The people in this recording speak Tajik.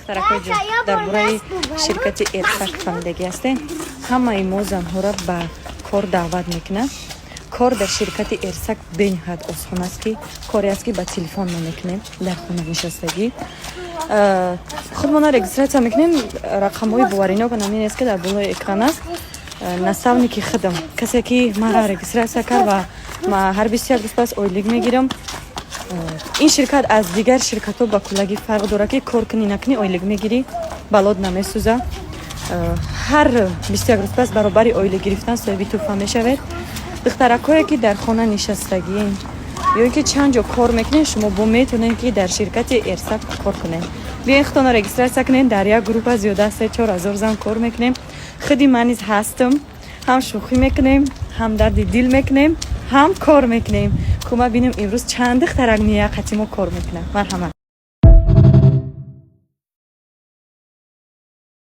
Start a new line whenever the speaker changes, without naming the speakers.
Духтаракҳои ҷон, дар бораи ширкати Эрсак фаҳмидагӣ ҳастем. Ҳамаи мо занҳоро ба кор даъват мекунад. Кор дар ширкати Эрсак бениҳоят осон аст, ки коре аст, ки ба телефон мо мекунем дар хона нишастагӣ. Худмона регистрация мекунем. Рақамҳои боваринок намин аст, ки дар болои экран аст. Наставники худам, касе ки маро регистрация кард, ва ма ҳар 21 рӯз пас ойлик мегирам. Ин ширкат аз дигар ширкатҳо ба куллагӣ фарқ дорад, ки кор кунӣ, накунӣ, ойлик мегирӣ, балод намесӯза. Ҳар 21 рӯз пас баробари ойлик гирифтан соҳиби тӯҳфа мешавед. Духтаракҳое, ки дар хона нишастагиен ё ин ки чанд ҷо кор мекунед, шумо бо метавонед, ки дар ширкати Эрсак кор кунед. Биёен, худтонро регистрация кунед. Дар як группа зиёда аз 3-4 ҳазор зан кор мекунем. Худи ман низ ҳастам. Ҳам шӯхӣ мекунем, ҳам дарди дил мекунем, ҳам кор мекунем. Ку ма бинем, имрӯз чанд духтарак меяд, қати мо кор мекунад. Марҳамат.